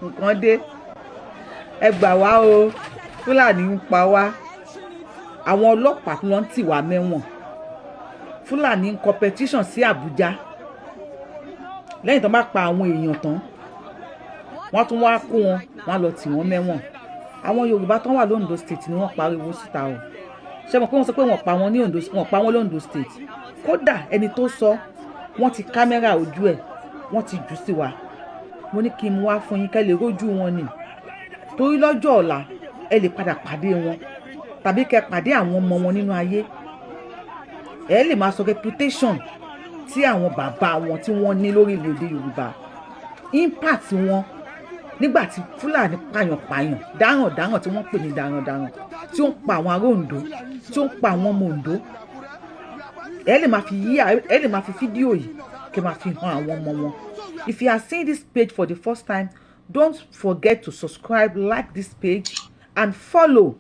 Nǹkan dé. Ẹ gbà wá o, Fúlàní ń pa wá. Àwọn ọlọ́pàá tí wọ́n ń tì wá mẹ́wọ̀n. Fúlàní ń kọ petition sí Àbújá. Lẹ́yìn tó bá pa àwọn èèyàn tán, wọ́n tún wá kó wọn, wọ́n á lọ tì wọ́n mẹ́wọ̀n. Àwọn Yorùbá tó wà lóńdó State ni wọ́n pariwo síta o. Ṣé mọ̀ pé wọ́n sọ pé wọ́n pa wọ́n ní Ondo, wọ́n pa wọ́n lóńdó State? Kódà ẹni tó sọ, wọ́n ti kámẹ́rà ojú ẹ̀, wọ́n ti jù sí wa. Mo ní kí n mú wá fún yín kẹ́ lè rójú wọn ni, torí lọ́jọ́ ọ̀la ẹ lè padà pàdé wọn tàbí kẹ́ pàdé àwọn ọmọ wọn nínú ayé. Ẹ lè máa sọ reputation tí àwọn bàbá wọn tí wọ́n ní lórílẹ̀‐èdè Yorùbá, impact wọn nígbà tí Fúlàní pààyàn pààyàn, dáràn dáràn, tí wọ́n pè ní darandaran, tí ó ń pa àwọn ará Oǹdó, tí ó ń pa àwọn ọmọ Oǹdó. Ẹ lè máa fi yí, ẹ lè máa fi fídíò yìí kẹ́ máa fi hàn àwọn ọmọ wọn. If you are seeing this page for the first time, don't forget to subscribe, like this page and follow.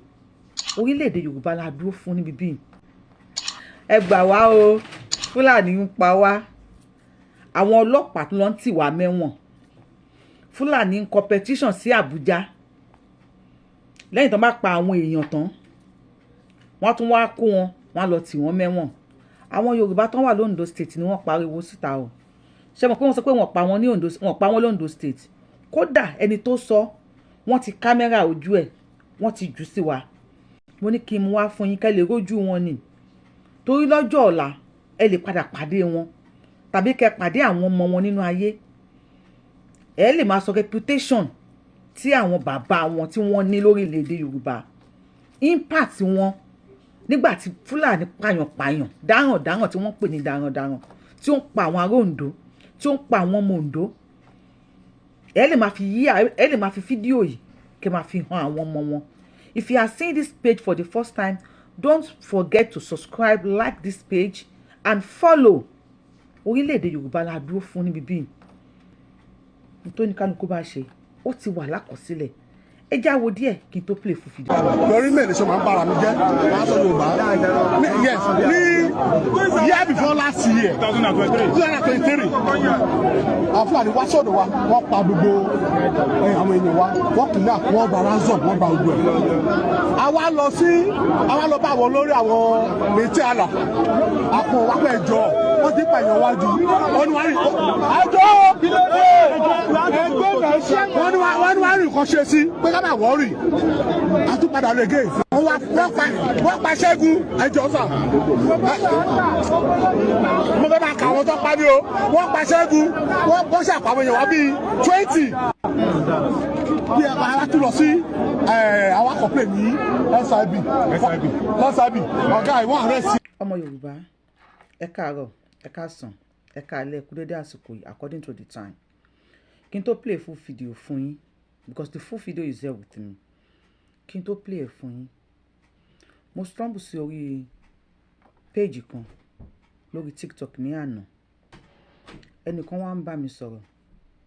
Orílẹ̀-èdè Yorùbá la dúró fún níbí bíi. Ẹ gbà wá o, Fúlàní ń pa wá. Àwọn ọlọ́pàá tí wọ́n ń tì wá mẹ́wọ̀n. Fúlàní ń kọ petition sí Àbújá. Lẹ́yìn tó bá pa àwọn èèyàn tán, wọ́n tún wá kó wọn, wọ́n á lọ tì wọ́n mẹ́wọ̀n. Àwọn Yorùbá tó wà lóńdó State ni wọ́n pariwo síta o. Ṣé mọ̀ pé wọ́n sọ pé wọ́n pa wọ́n ní Ondo, wọ́n pa wọ́n lóńdó State? Kódà ẹni tó sọ, wọ́n ti kámẹ́rà ojú ẹ̀, wọ́n ti jù sí wa. Mo ní kí n mú wá fún yín kẹ́ lè rójú wọn ni, torí lọ́jọ́ ọ̀la ẹ lè padà pàdé wọn tàbí kẹ́ pàdé àwọn ọmọ wọn nínú ayé. Ẹ lè máa sọ reputation tí àwọn bàbá wọn tí wọ́n ní lórílẹ̀‐èdè Yorùbá, impact wọn nígbà tí Fúlàní pààyàn pààyàn, dáràn dáràn, tí wọ́n pè ní darandaran, tí ó ń pa àwọn ará Oǹdó, tí ó ń pa àwọn ọmọ Oǹdó. Ẹ lè máa fi yí, ẹ lè máa fi fídíò yìí kẹ́ máa fi hàn àwọn ọmọ wọn. If you are seeing this page for the first time, don't forget to subscribe, like this page and follow. Orílẹ̀-èdè Yorùbá la dúró fún níbí bíi. Nítorí kálukú bá ṣe, ó ti wà lákọsílẹ̀. Ẹ já wo díẹ̀ kí n tó play fún fídíò. Lórí mẹ́rin ṣe máa ń bára mi jẹ́, máa sọ Yorùbá. Yes, ní year before last year, 2023, àwọn Fúlàní wá sọ̀dọ̀ wa, wọ́n pa gbogbo àwọn èèyàn wa, wọ́n kidnap, wọ́n gba ransom, wọ́n gba gbogbo ẹ̀. Àwa lọ sí, àwa lọ bá àwọn olórí àwọn létí àlà àpò wápẹ́ ẹjọ́, wọ́n ti pààyàn wájú, wọ́n ní wọ́n rí ẹjọ́, wọ́n ní wọ́n rí nǹkan ṣe sí pé ká máa wọ́ọ̀rì àtúpadà lè gé. Wọ́n pa Ṣẹ́gun ẹjọ́ sà, mo fẹ́ máa kà wọ́n tó pa ní o. Wọ́n pa Ṣẹ́gun, wọ́n ṣàpàwọn èèyàn wá bíi 20 bí ẹ bá tún lọ sí àwa complain ní SIB, SIB ọ̀gá ìwọ̀n arrest. Ọmọ Yorùbá, ẹ káàárọ̀, ẹ káàsán, ẹ káalẹ́, kú dédé àsìkò yìí according to the time. Kí n tó play full video fún yín, because the full video is here with me, kí n tó play ẹ̀ fún yín, mo stumble sí orí page kan lórí TikTok ní àná. Ẹnìkan wá ń bá mi sọ̀rọ̀,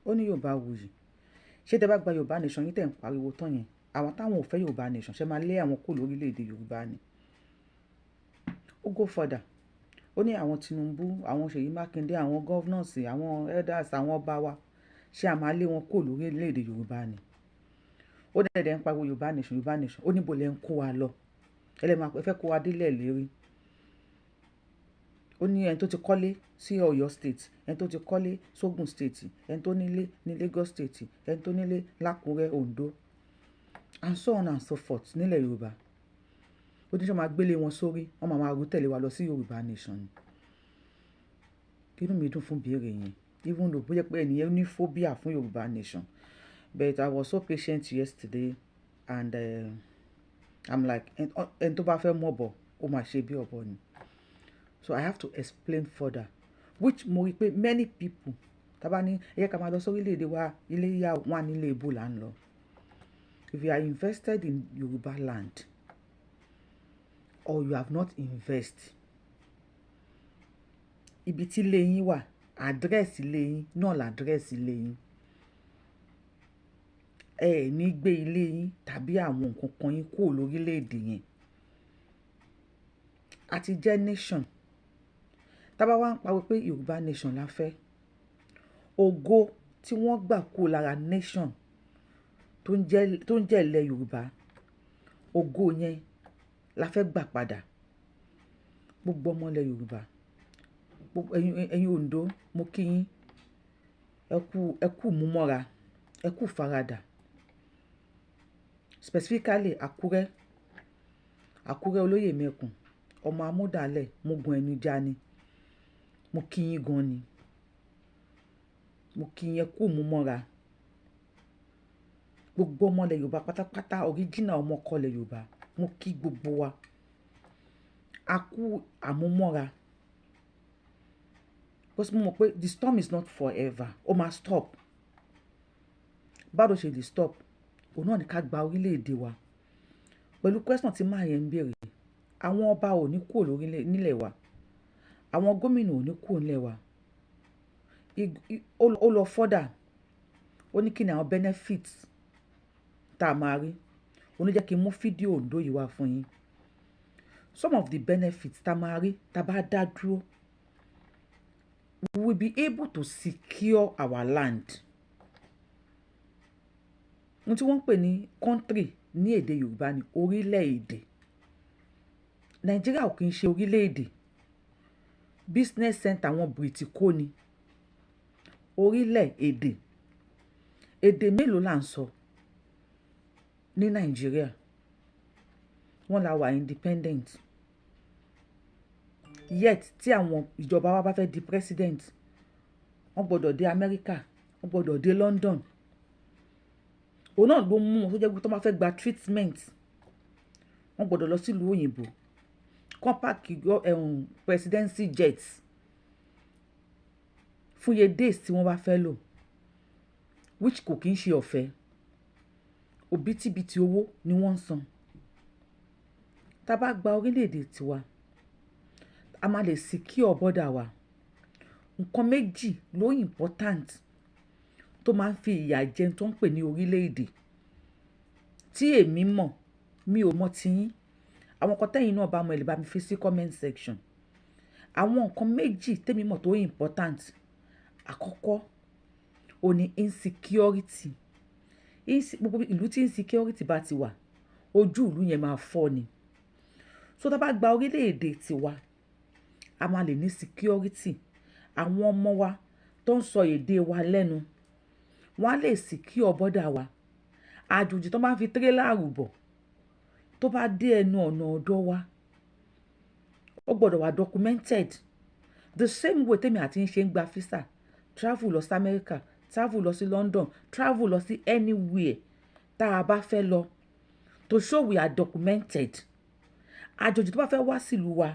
ó ní Yorùbá wuyì, ṣé tẹ́ bá gba Yorùbá nation yín tẹ̀ ń pariwo tán yẹn, àwọn táwọn ò fẹ́ Yorùbá nation, ṣe máa lé àwọn kó lórílẹ̀‐èdè Yorùbá ni? Ó go further, ó ní àwọn Tinubu, àwọn Ṣèyí Mákindé, àwọn governors, àwọn elders, àwọn ọba wa, ṣé a máa lé wọn kó lórílẹ̀‐èdè Yorùbá ni? Ó dẹ̀ ń pariwo Yorùbá nation, Yorùbá nation. Ó níbo lẹ́ ń kó wa lọ? Ẹ lè máa fẹ́ kó wa délẹ̀ lérí. Ó ní ẹni tó ti kọ́lé sí Ọ̀yọ́ State, ẹni tó ti kọ́lé sógùn State, ẹni tó nílé ní Lagos State, ẹni tó nílé lákùrẹ́, Ondo and so on and so forth nílẹ̀ Yorùbá. Ó ní sọ máa gbélé wọn sórí, wọ́n máa máa rú tẹ̀lé wa lọ sí Yorùbá nation ni. Inú mi dùn fún ìbéèrè yẹn, even though bóyá pé ẹnìyẹn ní phobia fún Yorùbá nation, but I was so patient yesterday and I'm like, ẹni tó bá fẹ́ mọ̀ bọ̀, ó máa ṣe bí ọ̀bọ ni. So I have to explain further, which mo rí pé many people tábà ní ẹ yẹ ká máa lọ sórílẹ̀-èdè wa, ilé yá wọn nílé ibo là ń lọ. If you are invested in Yorùbá land or you have not invest, ibi tí ilé yín wà, àdírẹ́sì ilé yín náà làdírẹ́sì ilé yín. Ẹ ẹ̀ ní gbé ilé yín tàbí àwọn nǹkan kan yín kúrò lórílẹ̀‐èdè yẹn. A ti jẹ́ nation. Tá bá wá ń pariwo pé Yorùbá nation la fẹ́, ògo tí wọ́n gbà kúrò lára nation. tó ń jẹ́ ilẹ̀ Yorùbá, ògo yẹn la fẹ́ gbà padà. Gbogbo ọmọ ilẹ̀ Yorùbá, gbogbo ẹ̀yin Oǹdó, mo kí yín. Ẹ kú, ẹ kú múmọ́ra, ẹ kú faradà. Specifically Àkúrẹ́, Àkúrẹ́ olóyè mẹ́kùn, ọmọ amúdàlẹ̀ mugun ẹni já ni. Mo kí yín gan ni, mo kí yín, ẹ kú múmọ́ra. Gbogbo ọmọ ilẹ̀ Yorùbá pátápátá, original ọmọ ọkọ ilẹ̀ Yorùbá, mo kí gbogbo wa, a kú àmúmọ́ra, because mo mọ̀ pé the storm is not forever. Ó máa stop. Báwo ṣe lè stop? Òun náà ni ká gba orílẹ̀-èdè wa. Pẹ̀lú question tí máa yẹn ń béèrè, àwọn ọba ò ní kúrò lórílẹ̀ nílẹ̀ wa, àwọn gómìnà ò ní kúrò nílẹ̀ wa. Ó lọ further, ó ní kí ni àwọn benefits tá a máa rí. Ó ní jẹ́ kí n mú fídíò Oǹdó yìí wá fún yín. Some of the benefits tá a máa rí tá a bá dá dúró: we will be able to secure our land. Ohun tí wọ́n ń pè ní country ní èdè Yorùbá ní orílẹ̀-èdè. Nàìjíríà ò kì í ṣe orílẹ̀-èdè, business center àwọn British ni. Orílẹ̀-èdè, èdè mélòó là ń sọ ní Nàìjíríà? Wọ́n la wà independent, yet tí àwọn ìjọba wa bá fẹ́ di president, wọ́n gbọ́dọ̀ dé Amẹ́ríkà, wọ́n gbọ́dọ̀ dé London. Òun náà ló mú wọn tó jẹ́ pé tó bá fẹ́ gba treatment, wọ́n gbọ́dọ̀ lọ sílùú òyìnbó, kán park presidency jets fún iye days tí wọ́n bá fẹ́ lò, which kò kí ń ṣe ọ̀fẹ́. Òbítíbitì owó ni wọ́n ń san. Tá a bá gba orílẹ̀-èdè tiwa, a máa lè secure border wa. Nǹkan méjì ló important tó máa ń fi ìyà jẹ tó ń pè ní orílẹ̀-èdè tí èmi mọ̀. Mi ò mọ̀ tiyín. Àwọn nǹkan tẹ́yin náà bá mọ̀, ẹ lè bá mi fi sí comment section. Àwọn nǹkan méjì tèmi mọ̀ tó important, àkọ́kọ́ ó ní insecurity. Gbogbo ìlú tí insecurity bá ti wà, ojú ìlú yẹn máa fọ́ ni. So tá a bá gba orílẹ̀-èdè tiwa, a máa lè ní security. Àwọn ọmọ wa tó ń sọ èdè wa lẹ́nu, wọ́n á lè secure border wa. Àjòjì tó máa ń fi tírélà rùbọ̀, tó bá dé ẹnu ọ̀nà ọ̀dọ̀ wa, ó gbọ́dọ̀ wà documented the same way tèmi àti ń ṣe ń gba visa, travel lọ sí America, travel lọ sí London, travel lọ sí anywhere tá a bá fẹ́ lọ, to show we are documented. Àjòjì tó bá fẹ́ wá sílùú wa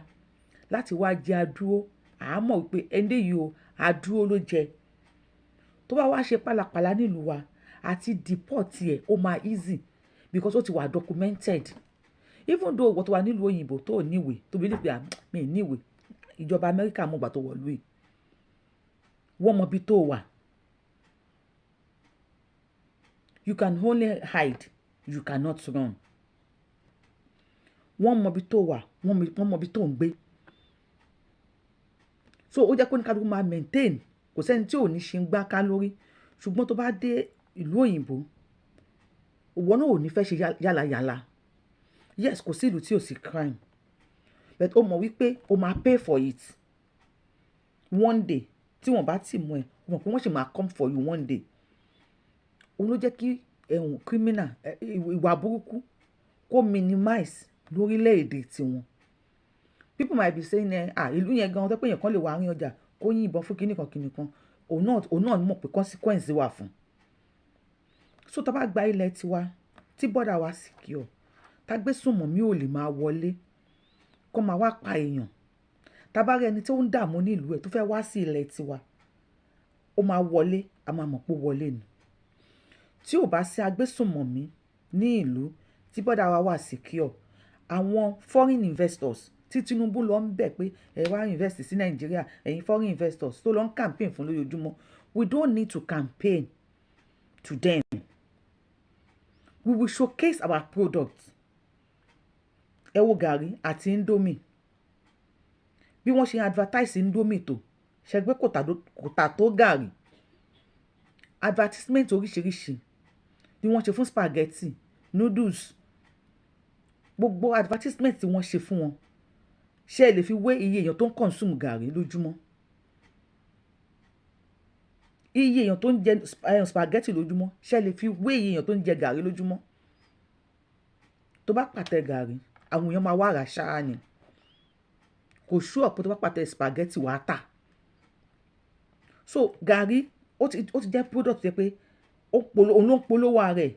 láti wá jẹ adúró, àá mọ̀ wípé ẹni yìí o, adúró ló jẹ. Tó bá wá ṣe pálapàla nílùú wa, àti deport ẹ̀ ó máa easy because ó ti wà documented. Even though ìwọ tó wà nílùú òyìnbó tó ò níwèé, tó bí pé mi ì níwèé, ìjọba Amẹ́ríkà mọ̀ gbà tó wọ̀lú yìí, wọ́n mọ ibi tó wà. You can only hide, you cannot run. Wọ́n mọ ibi tó wà, wọ́n mọ ibi tó ń gbé. So ó jẹ́ kó ní kálukú máa maintain. Kò sẹ́ni tí ò ní ṣe ń gbá ká lórí, ṣùgbọ́n tó bá dé ìlú òyìnbó, ìwọ náà ò ní fẹ́ ṣe yálàyàlà. Yes, kò sí ìlú tí ò sí crime, but ó mọ̀ wípé o máa pay for it one day. Tí wọ́n bá tì mú ẹ, o mọ̀ pé wọ́n sì máa come for you one day. Òun ló jẹ́ kí ẹ̀hún criminal, ìwà burúkú kó minimize lórílẹ̀‐èdè tiwọn. People might be saying, "Ẹ ah, ìlú yẹn gan, tó pé èèyàn kan lè wà àárín ọjà kó yìnbọn fún kinní kan kinní kan." Òun náà mọ̀ pé consequence wà fún. So tá bá gba ilẹ̀ tiwa, tí border wa secure, tá gbé sùnmọ̀mí ò lè máa wọlé kó máa wá pa èèyàn. Tá bá rí ẹni tó ń dààmú nílùú ẹ̀ tó fẹ́ wá sí ilẹ̀ tiwa, ó máa wọlé, a máa mọ̀ pé ó wọlé ni. Tí ò bá sí agbésùnmọ̀mí ní ìlú, tí border wa wà secure, àwọn foreign investors tí Tinubu lọ ń bẹ̀ pé ẹ wá invest sí Nàìjíríà, ẹ̀yin foreign investors tó lọ ń campaign fún lójoojúmọ́, we don't need to campaign to them. We will showcase our products. Ẹ wo gàrí àti Indomie, bí wọ́n ṣe advertise Indomie tó ṣẹgbẹ́ kò tà tó gàrí. Advertisement oríṣiríṣi Bí wọ́n ṣe fún spaghetti, noodles, gbogbo advertisement tí wọ́n ṣe fún wọn, ṣé ẹ lè fi wé iye èèyàn tó ń consume gàrí lójúmọ́? Iye èèyàn tó ń jẹ spaghetti lójúmọ́, ṣé ẹ lè fi wé iye èèyàn tó ń jẹ gàrí lójúmọ́? Tó bá pàtẹ gàrí, àwọn èèyàn máa wá rà ṣáá ni. Kò sú ọ̀pọ̀ tó bá pàtẹ spaghetti, wàá tà. So gàrí, ó ti jẹ́ product yẹ pé òun ló ń polówó ara ẹ̀.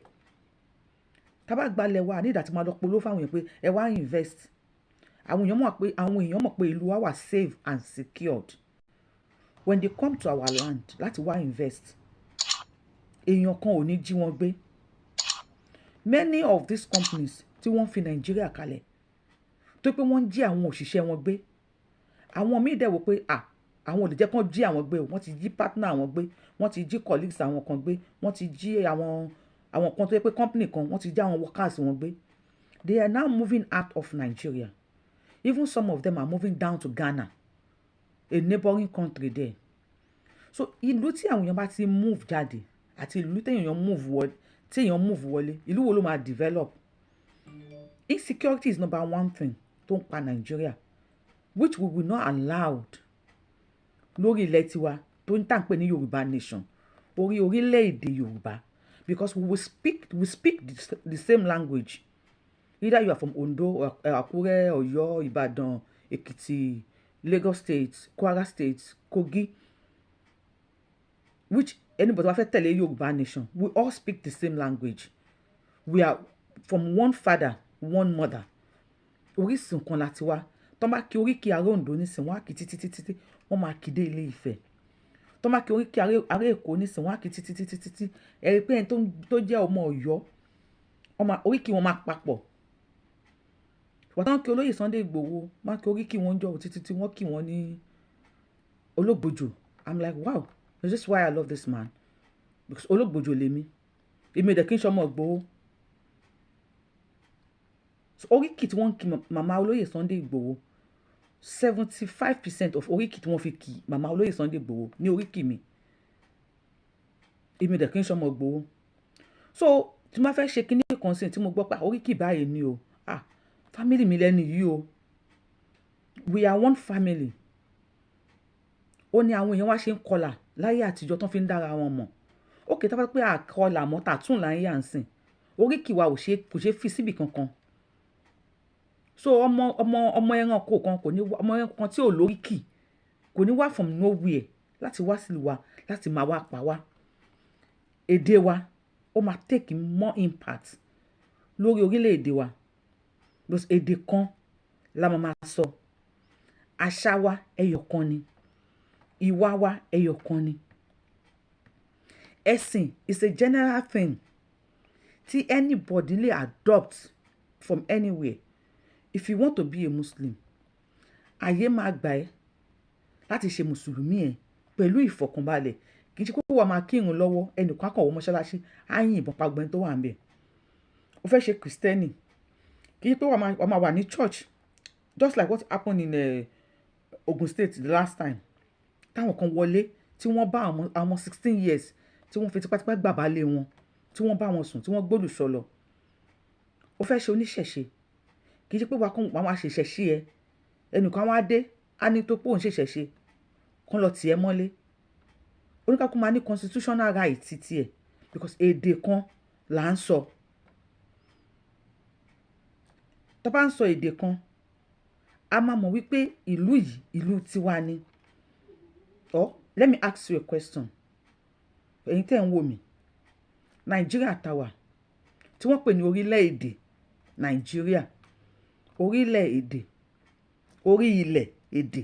Tá bá gbalẹ̀ wa ní ìdá tí máa lọ polówó fáwọn èèyàn pé ẹ wá invest, àwọn èèyàn mọ̀ pé ìlú wa wà safe and secured. When they come to our land láti wá invest, èèyàn kan ò ní jí wọn gbé. Many of these companies tí wọ́n fi Nàìjíríà kalẹ̀ tó pé wọ́n ń jí àwọn òṣìṣẹ́ wọn gbé, àwọn míì dẹ̀ wò pé à àwọn ò lè jẹ́ kán jí àwọn gbé o. Wọ́n ti jí partner àwọn gbé, wọ́n ti jí colleagues àwọn kan gbé, wọ́n ti jí àwọn kan tó yẹ pé company kan, wọ́n ti jí àwọn workers wọn gbé. They are now moving out of Nigeria. Even some of them are moving down to Ghana, a neighboring country there. So ìlú tí àwọn èèyàn bá ti move jáde àti ìlú tí èèyàn move wọlé, tí èèyàn move wọlé, ìlú wo ló máa develop? Insecurity is number one thing tó ń pa Nigeria, which we will not allowed lórí ilẹ̀ tiwa tó ń tà ń pè ní Yorùbá nation, orí orílẹ̀-èdè Yorùbá, because we speak the same language, either you are from Ondo or Akure, Ọ̀yọ́, Ìbàdàn, Èkìtì, Lagos State, Kwara State, Kogi, which anybody wá fẹ́ tẹ̀lé Yorùbá nation, we all speak the same language. We are from one father, one mother. Orísun kan láti wá. Tó bá kí oríkì ará Oǹdó nísìn, wọ́n á kí títí títí, wọ́n máa kí dé Ilé Ifẹ̀. Tó bá kí oríkì ará Èkó nísìn, wọ́n á kí títí títí títí. Ẹ rí i pé ẹni tó jẹ́ ọmọ Ọ̀yọ́, oríkì wọn máa papọ̀. Wọ́n tán kí olóyè Sunday Igboho, wọ́n á kí oríkì wọn jọ títí tí wọ́n kí wọ́n ní Ológbòjò. I'm like, "Wow, this is why I love this man," because Ológbòjò lèmi. Èmi ò dẹ̀ kí n ṣọmọ Ìgbòho. So oríkì tí wọ́n ń kí màmá olóyè Sunday Igboho, 75% of oríkì tí wọ́n fi kí màmá olóyè Sunday Igboho ní oríkì mi. Èmi ò dẹ̀ kí n ṣọmọ Ìgbòho. So tí mo bá fẹ́ ṣe kinní kan sí, tí mo gbọ́ pé oríkì báyìí ni o, ah, family mi lẹ́nu yìí o, we are one family. Ó ní àwọn èèyàn wá ṣe ń kọlà láyé àtijọ́ tán fi ń dára wọn mọ̀. Ókè tá bá pé àkọlà mọ́ tàtún là ń yà ń sìn, oríkì wa ò ṣe, kò ṣe fi síbì kankan. So ọmọ ẹranko kan kò ní, ọmọ ẹranko kan tí ò lóríkì kò ní wá from nowhere láti wá sílùú wa láti máa wá pa wá. Èdè wa, ó máa take more impact lórí orílẹ̀-èdè wa because èdè kan la máa máa sọ, àṣà wa ẹyọ kan ni, ìwà wa ẹyọ kan ni. Ẹ̀sìn is a general thing tí anybody lè adopt from anywhere. If you want to be a Muslim, àyè máa gbà ẹ́ láti ṣe mùsùlùmí ẹ̀ pẹ̀lú ìfọ̀kànbalẹ̀. Kì í ṣe pé wàá máa kírun lọ́wọ́, ẹnìkan á kàn wọ mọ́ṣáláṣí, á yìnbọn pa gbẹ́ni tó wà níbẹ̀. O fẹ́ ṣe Kristẹni, kì í ṣe pé wàá máa wà ní church, just like what happened in Ogun State the last time, táwọn kan wọlé tí wọ́n bá àwọn 16 years, tí wọ́n fi tipátipá gbà bá lé wọn, tí wọ́n bá wọn sùn, tí wọ́n gbólùsọ lọ. O fẹ́ ṣe oníṣẹ̀ṣe, kì í ṣe pé wàá kàn wàá máa ṣe ìṣẹ̀ṣe ẹ, ẹnìkan wá dé, á ní tó pé òun ṣèṣẹ̀ṣe, kán lọ tì ẹ́ mọ́lé. Oníkálukú máa ní constitutional right ti ẹ̀ because èdè kan là ń sọ. Tó bá ń sọ èdè kan, a máa mọ̀ wípé ìlú yìí, ìlú tiwa ni. Or let me ask you a question, ẹ̀yin tẹ́ ń wò mí. Nàìjíríà tàwa tí wọ́n pè ní orílẹ̀-èdè Nàìjíríà, orílẹ̀-èdè, orí ilẹ̀ èdè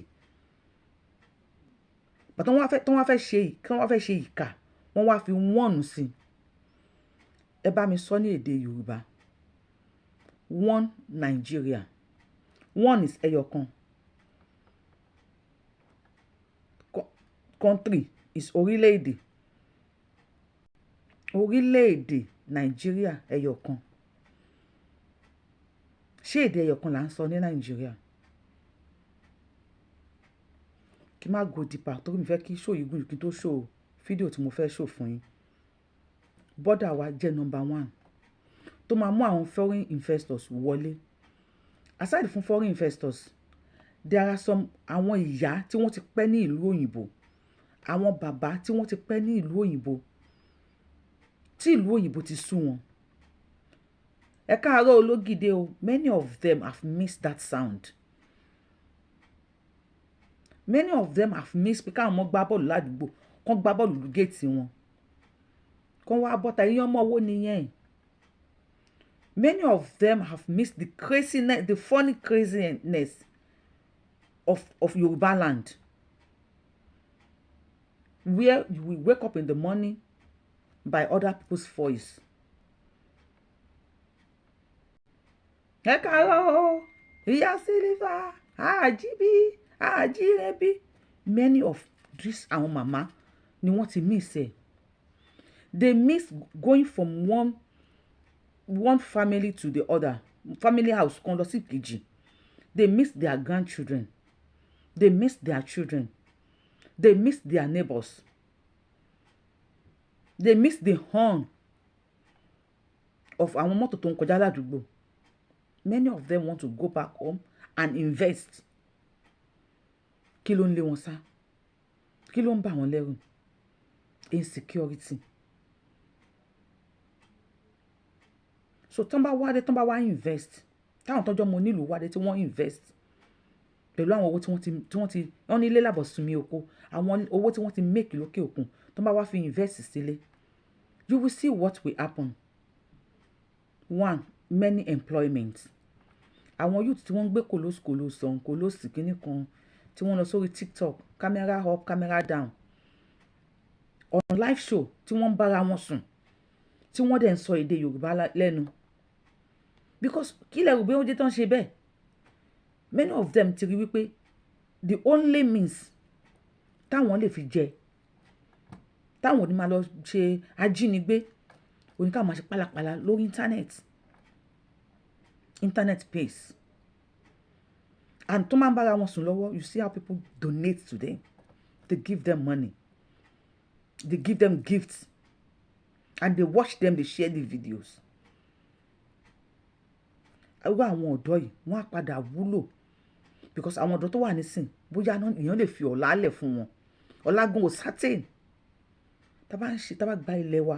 bàtà wọ́n fẹ́, tí wọ́n fẹ́ ṣe, kí wọ́n fẹ́ ṣe ìkà, wọ́n wá fi one sí. Ẹ bá mi sọ ní èdè Yorùbá, one Nigeria. One is ẹyọ kan, country is orílẹ̀-èdè. Orílẹ̀-èdè Nàìjíríà ẹyọ kan, ṣé èdè ẹyọ kan là ń sọ ní Nàìjíríà? Kí má go deeper torí mi fẹ́ kí show yìí gùn kí n tó show fídíò tí mo fẹ́ show fún yín. Border wa jẹ́ number one tó máa mú àwọn foreign investors wọlé. Aside from foreign investors, there are some àwọn ìyá tí wọ́n ti pẹ́ ní ìlú òyìnbó, àwọn bàbá tí wọ́n ti pẹ́ ní ìlú òyìnbó, tí ìlú òyìnbó ti sú wọn. Ẹ káàárọ̀ ológìdé o. Many of them have missed that sound. Many of them have missed pé káwọn ọmọ gbá bọ́ọ̀lù ládùúgbò, kán gbá bọ́ọ̀lù lu géètì wọn, kán wá bọ́ta yíyan ọmọ owó nìyẹn. Many of them have missed the craziness, the funny craziness of Yoruba land, where you will wake up in the morning by other people's voice. Ẹ káàárọ̀ o, ìyá Sílífà, àjíbí, àjírẹ́bí. Many of these àwọn màmá ni wọ́n ti miss ẹ̀. They miss going from one family to the other family, house kan lọ sí kejì. They miss their grandchildren, they miss their children, they miss their neighbors, they miss the horn of àwọn mọ́tò tó ń kọjá ládùúgbò. Many of them want to go back home and invest. Kí ló ń lé wọn sá? Kí ló ń bà wọ́n lẹ́rù? Insecurity. So tán bá wádé, tán bá wá invest, táwọn tọ́jọ́ mo nílùú wádé tí wọ́n invest pẹ̀lú àwọn owó tí wọ́n ti wọ́n ní ilé làbọ̀ sunmi oko, àwọn owó tí wọ́n ti make lókè òkun, tán bá wá fi invest sílé, you will see what will happen. One, many employment. Àwọn youth tí wọ́n ń gbé kòlóṣkòló sọ̀n kòlóṣì kínní kan, tí wọ́n lọ sórí TikTok, camera up, camera down, on live show, tí wọ́n ń bára wọn sùn, tí wọ́n dẹ̀ ń sọ èdè Yorùbá lẹ́nu, because kí lẹ rò bí oúnjẹ tó ń ṣe bẹ́ẹ̀? Many of them ti rí wípé the only means táwọn lè fi jẹ, táwọn ò ní máa lọ ṣe ajínigbé, oníkà máa ṣe pálapàla lórí internet. Internet pays. And tó máa ń bára wọn sùn lọ́wọ́, you see how people donate to them, they give them money, they give them gifts, and they watch them, they share the videos. Irú àwọn ọ̀dọ́ yìí, wọ́n á padà wúlò, because àwọn ọ̀dọ́ tó wà nísìn, bóyá èèyàn lè fi ọ̀la lẹ̀ fún wọn. Ọ̀la gan ò certain. Tá bá ń ṣe, tá bá gba ilẹ̀ wa,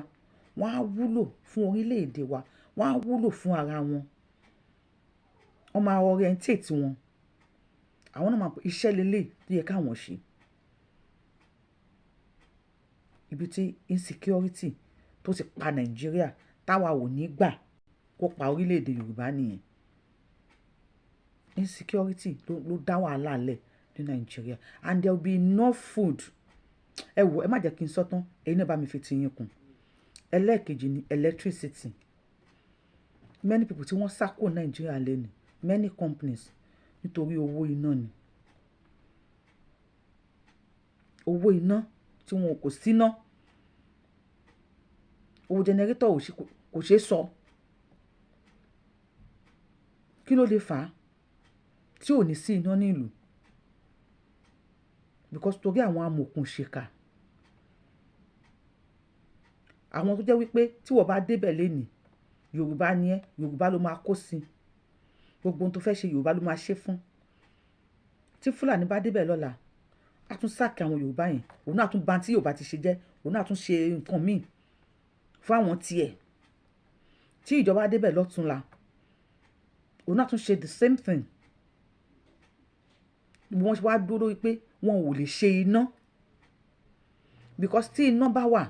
wọ́n á wúlò fún orílẹ̀-èdè wa, wọ́n á wúlò fún ara wọn. Wọ́n máa orientate wọn, àwọn náà máa iṣẹ́ lélẹ̀ tó yẹ káwọn ṣe. Ibi tí insecurity tó ti pa Nàìjíríà, táwa ò ní gbà kó pa orílẹ̀-èdè Yorùbá nìyẹn. Insecurity ló dá wàhálà lẹ̀ ní Nàìjíríà. And there will be enough food. Ẹ wò, ẹ má jẹ́ kí n sọ tán, ẹ̀yin náà bá mi fi tiyín kún. Ẹlẹ́ẹ̀kejì ni electricity. Many people tí wọ́n sá kúrò Nàìjíríà lẹ́nu, many companies, nítorí owó iná ni. Owó iná tí wọn kò síná, owó generator kò ṣeé sọ. Kí ló lè fà á tí ò ní sí iná ní ìlú? Because torí àwọn amòòkùnṣìkà, àwọn tó jẹ́ wípé tí wọ́n bá débẹ̀ lénìí, Yorùbá ni ẹ́, Yorùbá ló máa kó sí gbogbo ohun tó fẹ́ ṣe, Yorùbá ló máa ṣe fún. Tí Fúlàní bá débẹ̀ lọ́la, á tún sack àwọn Yorùbá yẹn, òun náà tún bà tí Yorùbá ti ṣe jẹ́, òun náà tún ṣe nǹkan míì fún àwọn tiẹ̀. Tí ìjọba débẹ̀ lọ́túnla, òun náà tún ṣe the same thing. Bí wọ́n ṣe wá dúró wípé wọn ò lè ṣe iná, because tí iná bá wà,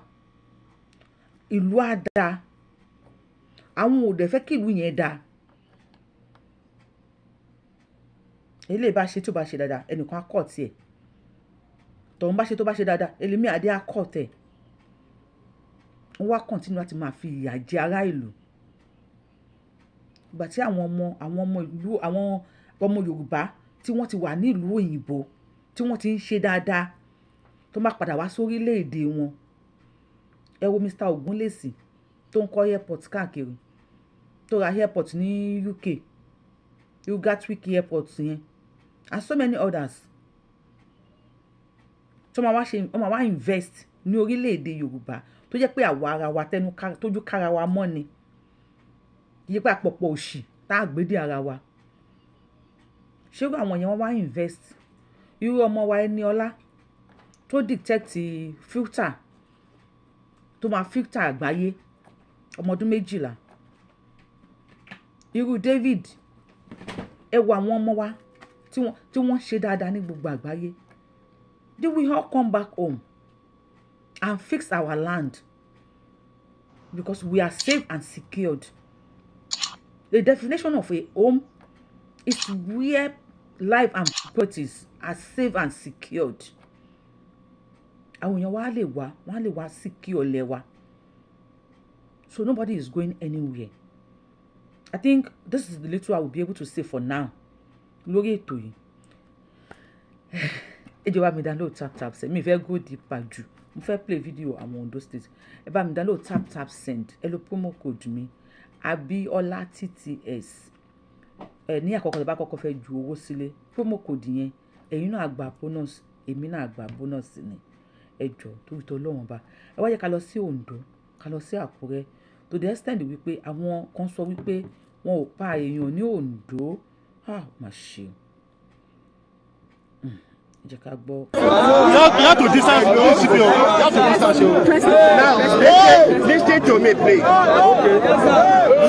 ìlú á dáa. Àwọn ò dẹ̀ fẹ́ kí ìlú yẹn dáa. Eléyìí bá ṣe, tí ó bá ṣe dáadáa, ẹnìkan á kọ̀ tiẹ̀. Tọ̀hún bá ṣe, tó bá ṣe dáadáa, ẹlòmíì á dé, á kọ̀ tẹ̀. Wọ́n wá continue láti máa fi ìyà jẹ ará ìlú. Ìgbà tí àwọn ọmọ ìlú, àwọn ọmọ Yorùbá tí wọ́n ti wà ní ìlú òyìnbó, tí wọ́n ti ń ṣe dáadáa, tó máa padà wá sórílẹ̀ èdè wọn. Ẹ wo Mr. Ogunlesi tó ń kọ́ airport káàkiri, tó ra airport ní UK, Gatwick Airport yẹn, and so many others, tó máa wá ṣe, wọ́n máa wá invest ní orílẹ̀-èdè Yorùbá. Tó jẹ́ pé àwa ara wa tẹnu tójú kára wa mọ́ ni, kì í pé àpọ̀pọ̀ òṣì tá a gbédè ara wa. Ṣé irú àwọn yẹn wọ́n wá invest? Irú ọmọ wa ẹni ọlá tó detect filter, tó máa filter àgbáyé, ọmọ ọdún 12, irú David, ẹ wo àwọn ọmọ wa tí wọ́n ṣe dáadáa ní gbogbo àgbáyé. They will all come back home and fix our land because we are safe and secured. The definition of a home is where life and properties are safe and secured. Àwọn èèyàn wa lè wá, wọ́n á lè wá secure ilẹ̀ wa. So nobody is going anywhere. I think this is the little I will be able to say for now lórí ètò yìí. Ẹ jọ̀ọ́, bá mi download Tap Tap Send. Mi fẹ́ go deeper jù, mo fẹ́ play video àwọn Ondo State. Ẹ bá mi download Tap Tap Send, ẹ lo promo code mi, Abiola TTS. Ẹ ní àkọ́kọ́ tó bá kọ́kọ́ fẹ́ ju owó sílé, promo code yẹn, ẹ̀yin náà gba bonus, èmi náà gba bonus ni. Ẹ jọ̀ọ́, torí tó lọ́wọ́n bá ẹ wá, yẹ ká lọ sí Ondo, ká lọ sí Àkúrẹ́, to the extent wípé àwọn kan sọ wípé wọn ò pa èèyàn ní Ondo. Ah, mà ṣe, jẹ́ ká gbọ́. You have to distance this people. You have to distance you. Now, listen to me, please.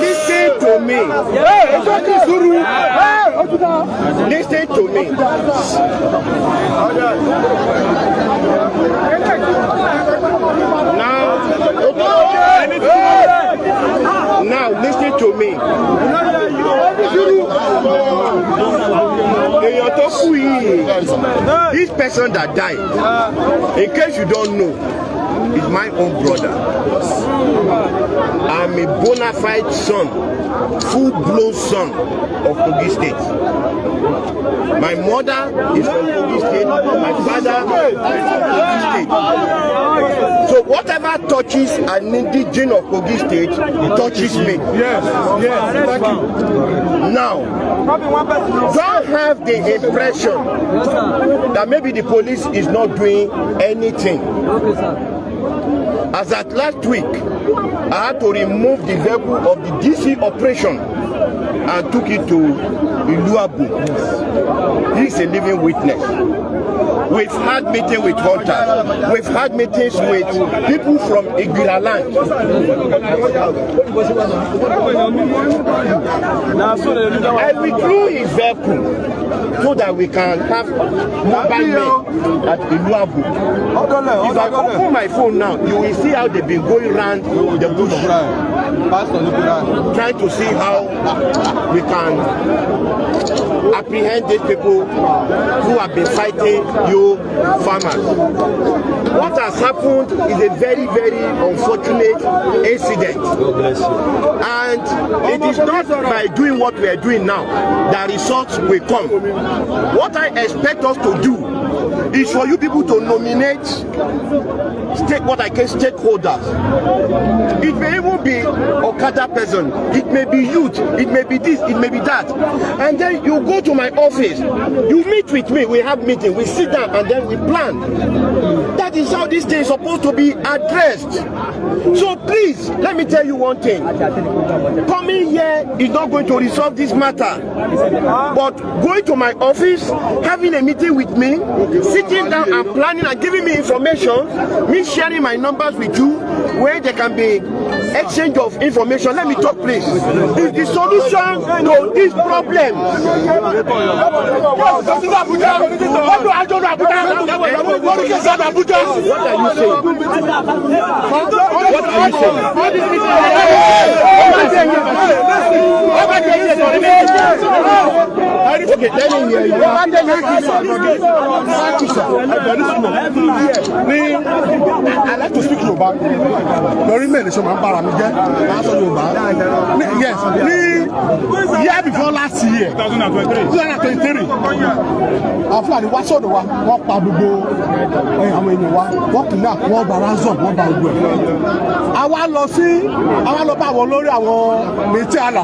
Listen to me. Sùúrù. Listen to me. Now, listen to me. Èèyàn tó kú yìí, this person that died, in case you don't know, is my own brother. I'm a bona fide son, full-blown son of Kogi State. My mother is from Kogi State, my father is from Kogi State. So whatever touches an indigene of Kogi State touches me. Yes, thank you. Now, don't have the impression that maybe the police is not doing anything. As at last week, I had to remove the vehicle of the DC operation and took it to Iluabu. He is a living witness. We've had meeting with hunters. We've had meetings with people from Igbira land. I withdrew his vehicle so that we can have mobile men at Iluabu. If I open my phone now, you will see how they've been going round the bush trying to see how we can apprehend these people who have been fighting you farmers. What has happened is a very, very unfortunate incident. And it is not by doing what we are doing now that results will come. What I expect us to do is for you people to nominate stake what I call stakeholders. It may even be Okada person, it may be youth, it may be this, it may be that. And then you go to my office, you meet with me, we have meeting, we sit down and then we plan. That is how this thing is supposed to be addressed. So please, let me tell you one thing. Coming here is not going to resolve this matter. But going to my office, having a meeting with me, sitting down and planning and giving me information, me sharing my numbers with you, where there can be exchange of information. Let me talk, please. Is the solution to this problem. What are you saying? What are you saying? Okay, let me hear you. Thank you, sir. Ní I like to speak Yorùbá lórí mẹ́rin ṣe máa ń bára mi jẹ́, máa sọ Yorùbá. Yes, ní year before last year, 2023, àwọn Fúlàní wá sọ̀dọ̀ wa, wọ́n pa gbogbo àwọn èèyàn wa, wọ́n kidnap, wọ́n gba ransom, wọ́n gba gbogbo ẹ̀. Àwa lọ bá àwọn olórí àwọn méjì àlà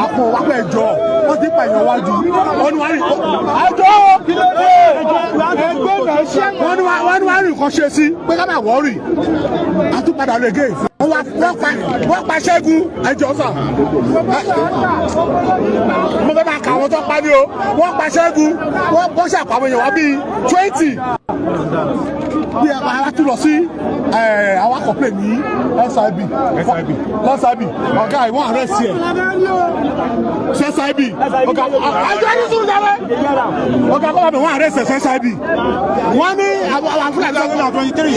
àpò wápẹ̀ jọ, wọ́n ti pa èèyàn wájú, wọ́n ní wọ́n rí àjọ wọ́n ní wọ́n rí nǹkan ṣe sí pé ká má worry. Àtúpadà lọ again. Wọ́n wá wọ́n pa Ṣẹ́gun. Ẹjọ́ sà, mo fẹ́ máa kà àwọn tó pa ní o. Wọ́n pa Ṣẹ́gun, wọ́n ṣàpàwọn èèyàn wá bíi 20. Bí ẹ bá tún lọ sí àwa complain ní SIB. SIB ọ̀gá ẹ̀, wọ́n arrest ẹ̀ SIB. Ọ̀gá ẹjọ́ ẹni sùn dáwẹ́. Ọ̀gá kọ́lá mi, wọ́n arrest ẹ̀ SIB. Wọ́n ní àwọn Fúlàní.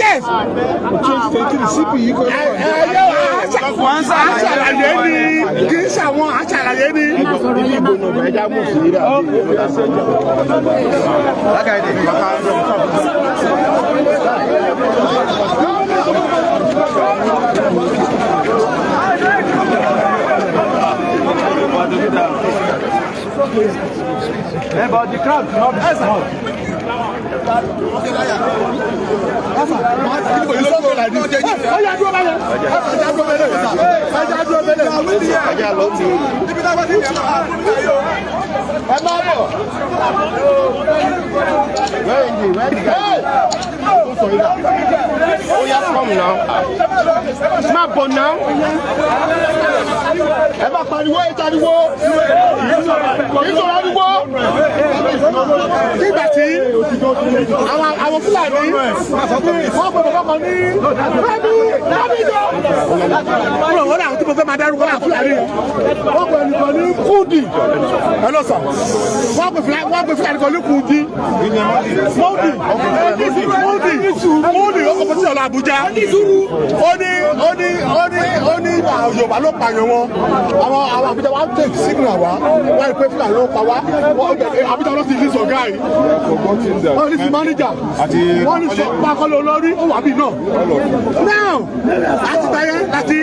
Yes, 2023 CP yìí kọ́. Ẹ ẹ yẹ àṣàlàyé ni, kì í ṣàwọn àṣàlàyé ni. Ibi ìbò náà ẹja mú sí i rà. But the crowd not be small. Ọ̀yà dúró báyẹn, ẹja dúró bẹ́lẹ̀, ẹja dúró bẹ́lẹ̀. Ẹja lọ sí. Ẹ má bọ̀. Where is he? Where the guy? Oya, come now. Má bọ̀ now. Ẹ má pariwo, ẹ tariwo, ìṣòro ariwo. Nígbà tí àwọn Fúlàní wọ́n pè bàbá kan ní Fẹ́mi Lábíjọ, wọ́n náà tí mo fẹ́ máa dárúkọ náà, Fúlàní wọ́n pè nìkan ní Kúdì. Ẹ lọ sọ, wọ́n pè Fúlàní kan ní Kúdì, Mọ́dì, Mọ́dì, Mọ́dì. Ó kọ̀ fún ọ̀la Àbújá. Ó ní Yorùbá ló pààyàn wọn. Àwọn Àbújá wa take signal wa, wọ́n rí pé Fúlàní ló pa wá. Àbújá ló ti ní sọ̀gá yìí, wọ́n ní sí manager, wọ́n ní sọ pakọ́lẹ̀ olórí, ó wà bí náà now. Láti bẹ̀rẹ̀ láti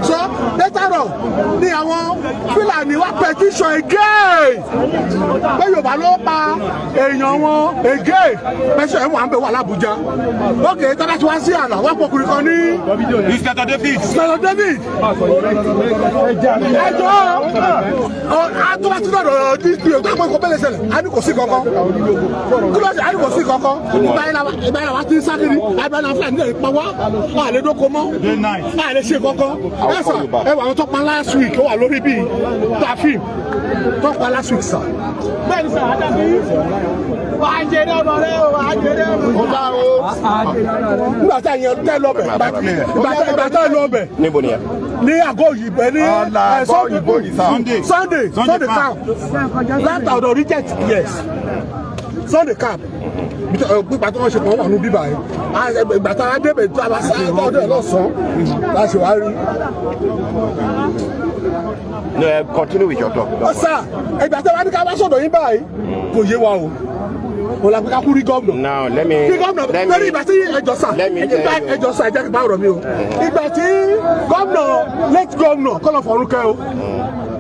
sọ later on ní àwọn Fúlàní wá petition again pé Yorùbá ló pa èèyàn wọn again. Petition ẹ̀ wà ń bẹ̀ wà l'Àbújá. Ok, tọ́lá tí wá sí àná, wọ́n pọkùnrin kan ní Inspector David. Inspector David. Ẹjọ́ àtúbàtúndọ̀dọ̀ DPO tó àpò ìkọ́ bẹ́lẹ̀ ṣẹlẹ̀, a ní kò sí kankan. Kí ló ṣe? A ní kò sí kankan. Ìgbà yẹn la wá ti ń sákiri àgbà náà. Fúlàní lè pa wá, a lè dóko mọ́, a lè ṣe kankan. Ẹ sà, ẹ wà àwọn tó pa last week, ó wà lórí bíi tàfíìm tó pa last week sà. Bẹ́ẹ̀ni sà, àdàbí wà á jẹrẹ ọmọ rẹ o, wà á jẹrẹ ọmọ rẹ. Nígbà tí àyàn tẹ lọ bẹ̀, ìgbà tẹ lọ bẹ̀. Níbo ni ẹ? Ní àgọ́ òyìnbó ní Sunday. Sunday, Sunday camp, láti ọ̀dọ̀ reject. Yes, Sunday camp. Pípa tí wọ́n ṣe kàn wà ní bíbá yìí. Ìgbà tá a débẹ̀ tó a bá sá ọdọ ẹ̀ lọ́sàn-án láti wá rí. No, continue with your talk. Ọ̀sà, ìgbà tí a bá ní ká wá sọ̀dọ̀ yín báyìí, kò yé wa o. Kò la pé ká kú rí gómìnà. Now let me. Kí gómìnà let lórí me ìgbà tí ẹjọ́ sà, let me tell you. Ẹjọ́ sà, ẹ jẹ́ kí n bá ọ̀rọ̀ mi o. Ìgbà tí gómìnà, late gómìnà, kọ́lọ̀ fọ̀rún kẹ́ o,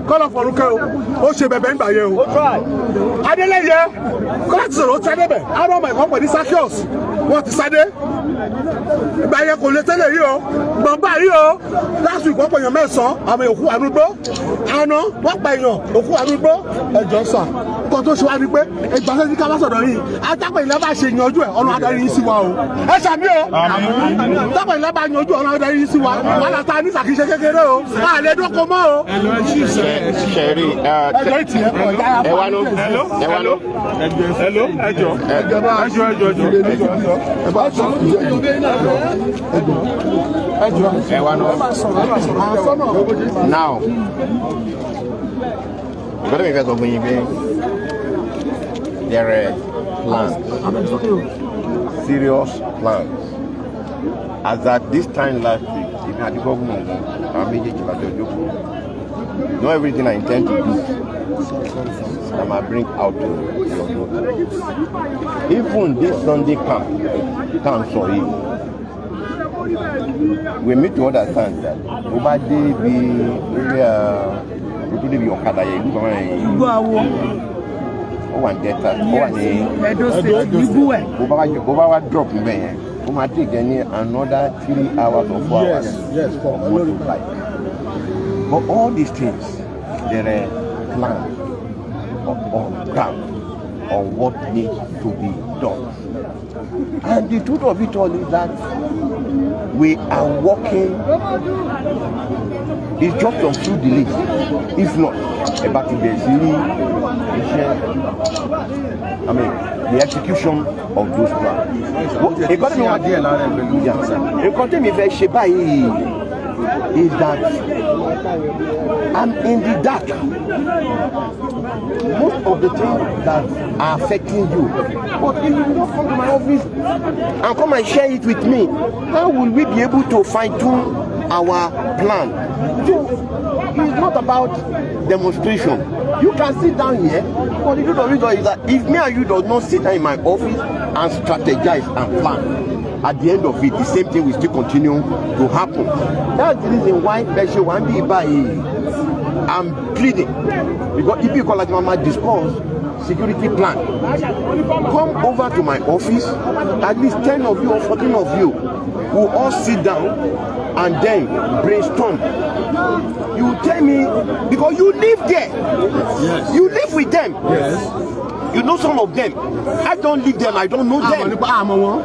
kọ́lọ̀ fọ̀rún kẹ́ o, ó ṣe bẹ̀bẹ̀ ńgbà yẹn o. Adélẹ́yẹ kọ́lá ti sọ̀rọ̀, ó ti adébẹ̀ àwọn ọmọ ẹ̀kọ́ pẹ̀ ní Sakios, wọ́n ti sáde. Ìgbà yẹn kò lè tẹ́lẹ̀ yìí o. Gbọ̀ngbà yìí o, last week wọ́n pa èèyàn 9, àwọn òkú àdúgbò. Àná wọ́n pa èèyàn òkú àdúgbò. Ẹjọ́ sà, nǹkan tó ṣe wá ni pé ìgbà tó ní ká bá sọ̀rọ̀ yìí, atápẹ̀ ilẹ̀ bá ṣe yanjú ẹ̀, ọ̀nà adarí yìí sí wa o. Ẹ ṣàmì o, tápẹ̀ ilẹ̀ bá yanjú, ọ̀nà adarí yìí sí wa. Wàhálà ta ní sàkíṣe kékeré o, àlẹ́ dọ́kọ mọ́ o. Sherry, Ẹjọ́ ìtì ẹ̀ pọ̀ ìdáyà. ẹ wá ló, ẹ wá ló. Hello, ẹjọ. Ẹjọ, ẹjọ, ẹjọ. Ẹ wá ló. Now, nǹkan tó mi fẹ́ sọ fún yín pé there are plans, serious plans. As at this time last week, èmi àti gómìnà gan, àwọn méjèèjì bá jọ jókòó. Not everything I intend to do I might bring out to your notice. Even this Sunday camp tá à ń sọ yìí, we need to understand that bó bá dé ibi area tó débi ọ̀kadà yẹn, ìlú kan yẹn. Igbó awo. Ó wà ní Delta, ó wà ní Edo State, Igbó ẹ̀. Bó bá wá drop níbẹ̀ yẹn, ó máa take ẹ ní another 3 hours or 4 hours for of motorbike. But all these things, there are plans on ground. on what needs to be done. And the truth of it all is that we are working. It's just some few delays. If not, ẹ bá ti bẹ̀rẹ̀ sí rí iṣẹ́, I mean, the execution of those plans. Nǹkan tí mi wá nǹkan tí mi fẹ́ ṣe báyìí is that I'm in the dark. Most of the things that are affecting you, but if you don't come to my office and come and share it with me, how will we be able to fine-tune our plan? So it's not about demonstration. You can sit down here, but the truth of it all is that if me and you does not sit down in my office and strategize and plan, at the end of it, the same thing will still continue to happen. That's the reason why bẹ́ẹ̀ ṣe wà níbí báyìí, I'm pleading, because ibi ìkọlà tí mama discuss security plan. Come over to my office, at least 10 of you or 14 of you will all sit down and then brainstorm. You tell me, because you live there. Yes. You live with them. Yes. You know some of them. I don't live them, I don't know Àmọ́ them. Nípa àmọ́ wọn.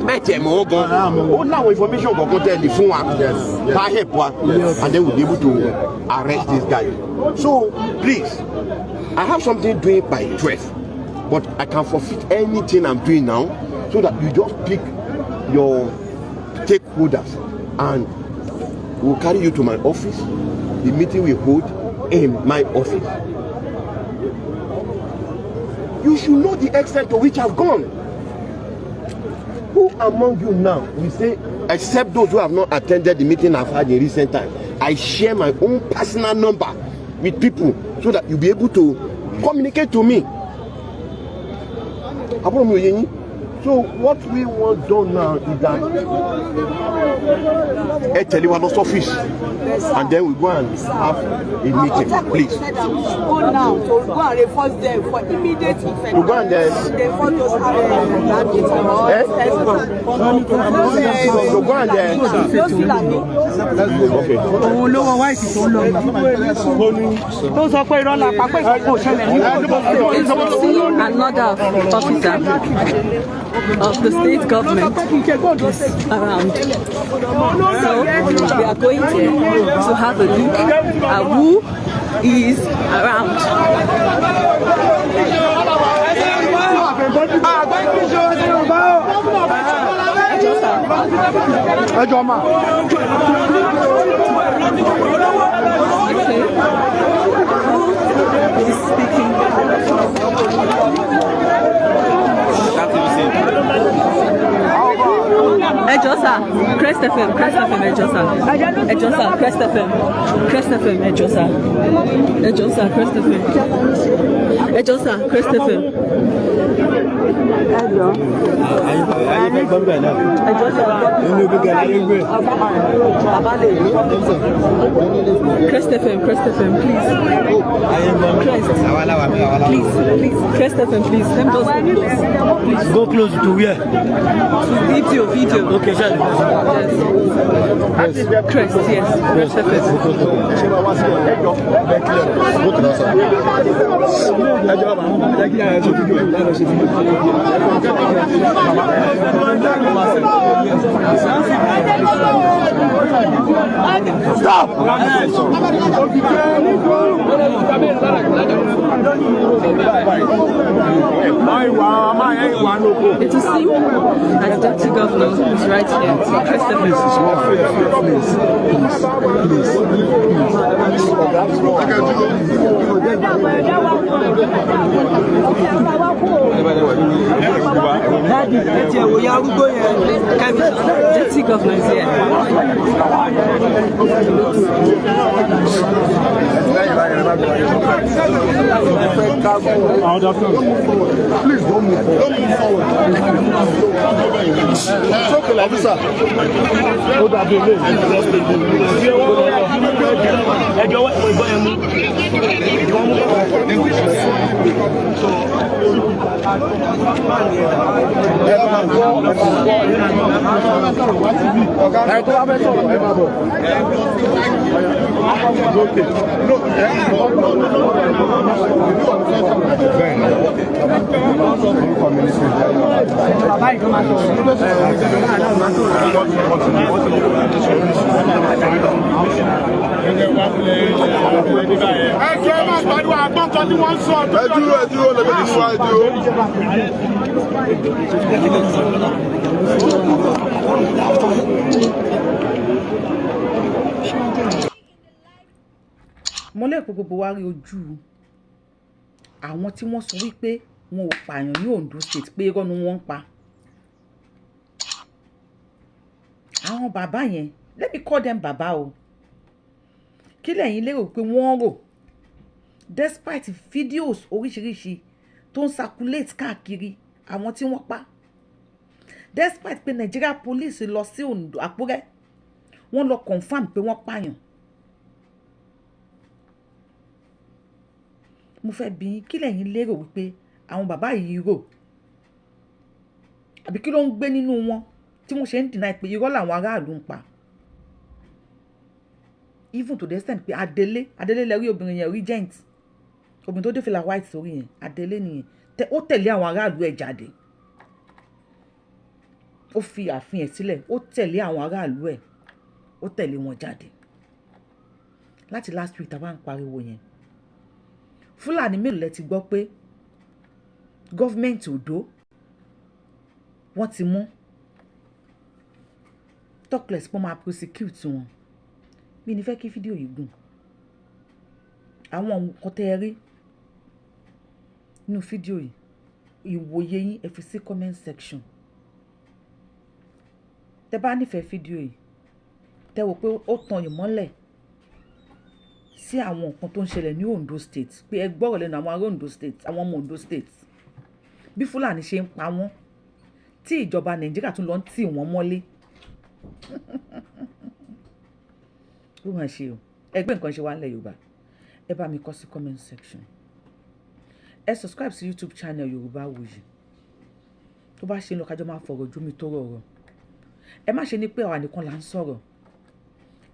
Bẹ́ẹ̀ tiẹ̀ mọ̀ wọ́n gan, ó láwọn information kọ̀ọ̀kan tẹ́ ẹ lè fún wa ká help wa, and then we be able to arrest this guy. So please, I have something doing by 12, but I can forfeit anything I'm doing now so that you just pick your stakeholders and we'll carry you to my office. The meeting we hold in my office. You should know the extent to which I've gone. Who among you now will say, except those who have not attended the meeting I've had in recent time, I share my own personal number with people so that you'll be able to communicate to me? Àbúrò mi ò yé yín. So what we want done now is that ẹ tẹ̀lé wa lọ sọ́fíìsì and then we go and have a meeting, please. Said that we should go now to go and reinforce them for immediate effect. To go and They reinforce those Eh? To go and Those Fulani. Okay. Òun ló wọ white tó ń lọ yìí tó sọ pé irọ́ la pa pé kò ṣẹlẹ̀ ní It will see another officer of the state government is around. So we are going there to have a look at who is around. Ẹ jọ máa. Okay. Who is speaking? Ẹ jọ̀ọ́ sir, Crest FM, Crest FM, ẹ jọ̀ọ́ sir. Ẹ jọ̀ọ́ sir, Crest FM, Crest FM, ẹ jọ̀ọ́ sir. Ẹ jọ̀ọ́ sir, Crest FM. Ẹ jọ̀ọ́ sir, Crest FM. Ẹ jọ̀ọ́ sir. Crest FM, Crest FM, please. Crest. Please, please, Crest FM, please. Let me just go close. Please. Go close to where? Video, video. Okay, sir. Yes. Crest, yes. Crest FM. Go to that side. Ẹ jọ bàbá, ẹ kí ẹ ṣe fídíò, ẹ lọ ṣe fídíò. Stop. It will seem that the deputy governor is right here. Crest FM. Please, please, please. Deputy governor is here. Please don't move forward. Don't move forward. It's okay, officer. Ó dàbí eléyìí. Ẹ jọ̀ọ́, ìbọn yẹn mú. Ẹ máa gbọ́, ẹ máa gbọ́. Ẹ tó bá fẹ́ sọ̀rọ̀, ẹ máa bọ̀. Okay. No, no, no, no. Orúkọ mi ní Sèǹtì. Ẹ jẹ́ máa gbàdúrà àgbọ̀n kan tí wọ́n ń sọ. Ẹ dúró, ẹ dúró, lẹ́gbẹ̀ẹ́ ní wá, ẹ dúró. Mo lérò pé gbogbo wa rí ojú àwọn tí wọ́n sọ wípé wọn ò pààyàn ní Ondo State, pé irọ́ ni wọ́n ń pa. Àwọn bàbá yẹn, let me call them bàbá o, kí lẹ̀yin lérò pé wọ́n rò, despite videos oríṣiríṣi tó ń circulate káàkiri àwọn tí wọ́n pa, despite pé Nigeria police lọ sí Ondo, Àkúrẹ́, wọ́n lọ confirm pé wọ́n pààyàn? Mo fẹ́ bi yín, kí lẹ̀yin lérò wípé àwọn bàbá yìí rò, àbí kí ló ń gbé nínú wọn tí wọ́n ṣe ń deny pé irọ́ làwọn aráàlú ń pa, even to the extent pé Adélé, Adélé lẹ rí obìnrin yẹn, regent, obìnrin tó dé fìlà white sórí yẹn, Adélé nìyẹn. Ó tẹ̀lé àwọn aráàlú ẹ̀ jáde, ó fi ààfin ẹ̀ sílẹ̀, ó tẹ̀lé àwọn aráàlú ẹ̀, ó tẹ̀lé wọn jáde. Láti last week tá a bá ń pariwo yẹn, Fúlàní mélòó lẹ ti gbọ́ pé government Ondo wọ́n ti mú, talk less pọ́n máa prosecute wọn? Mi ní fẹ́ kí fídíò yìí gùn. Àwọn nǹkan tẹ́ ẹ rí nínú fídíò yìí, ìwòye yín, ẹ fi sí comment section. Tẹ́ bá nífẹ̀ẹ́ fídíò yìí, tẹ́ wò pé ó tan ìmọ́lẹ̀ sí àwọn nǹkan tó ń ṣẹlẹ̀ ní Ondo State, pé ẹ gbọ́rọ̀ lẹ́nu àwọn ará Ondo State, àwọn ọmọ Ondo State, bí Fúlàní ṣe ń pa wọ́n, tí ìjọba Nàìjíríà tún lọ ń tì wọ́n mọ́lé, ó mà ṣe o. Ẹgbẹ́ nǹkan ṣe wá nílẹ̀ Yorùbá. Ẹ bá mi kọ sí comment section. Ẹ subscribe sí YouTube channel Yorùbáwùyí. Tó bá ṣe ń lọ, kájọ máa fọ̀rọ̀ jómi tó rọrọ̀. Ẹ má ṣe ní pé àwa nìkan là ń sọ̀rọ̀.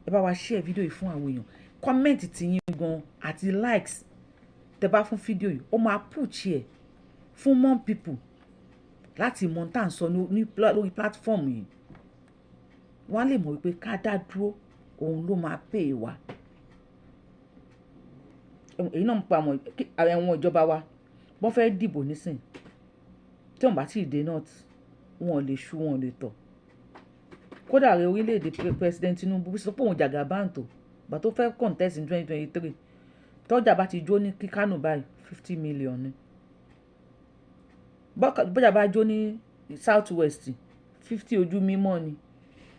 Ẹ bá wa share fídíò yìí fún àwọn èèyàn. Comment tiyín gan àti likes tẹ bá fún fídíò yìí, ó máa push ẹ̀ fún more people láti mọ tá à ń sọ ní lórí platform yìí. Wọ́n á lè mọ̀ wípé ká dá dúró, òun ló máa pè wá. Èyí náà ń pa àwọn ẹ̀wọ̀n ìjọba wa. Wọ́n fẹ́ dìbò nísìn, tí wọ́n bá tí ì dé north, wọn ò lè ṣu, wọn ò lè tọ̀. Kódà rẹ orílẹ̀-èdè, President Tinubu sọ pé òun jàgàbáǹtò gbà tó fẹ́ contest ní 2023, tọ́jà bá ti jó ní Kánò báyìí, 50 million ni. Bọ́jà bá jó ní South West, 50 ojú mímọ́ ni.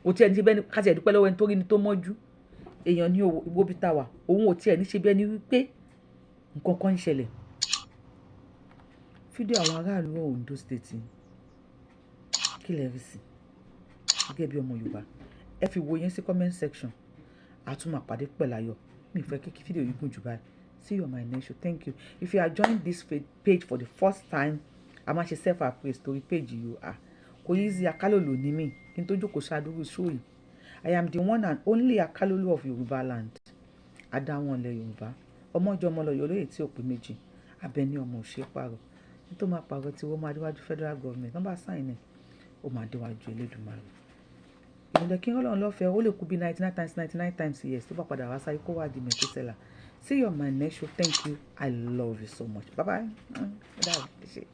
Kò tiẹ̀ ní ṣe bẹ́ẹ̀ ni. Ká tiẹ̀ dúpẹ́ lọ́wọ́ ẹni tó rí ni tó mọ́jú èèyàn ní owó bí tá wà. Òun ò tiẹ̀ ní ṣe bẹ́ẹ̀ ni wípé nǹkan kan ń ṣẹlẹ̀. Fídíò àwọn aráàlú Ondo State, kí lẹ rí sí gẹ́gẹ́ bí ọmọ Yorùbá? Ẹ fi wo yẹn sí comment section. A tún máa pàdé pẹ̀lú ayọ̀. Mi fẹ́ kí fídíò yìí gùn jù báyìí. See you on my next show. Thank you. If you are joining this page for the first time, a máa ṣe self appraise torí page yìí. Ah, kò easy. Akálòlò ní mí kí n tó jókòó ṣáàdúró show yìí. I am the one and only Akálòlò of Yorùbá land, adáwọn ilẹ̀ Yorùbá, ọmọjọ́ ọmọ lọ́yọ̀, olóyè tí ò pé méjì, Abẹ́ní ọmọ òṣè pààrọ̀ ní tó máa pààrọ̀ tí wọ́n máa déwájú federal government wọ́n bá sign ẹ̀, ó máa déwájú Elédùmarè. Ìrìnlẹ̀ kí Ọlọ́run lọ́fẹ̀ẹ́, ó lè kú bí 99 times 99 times years tó bá padà wá sáyé, kó wá di mẹ̀tẹ́sẹ̀là. See you on my next show. Thank you. I love you so much. Bye bye.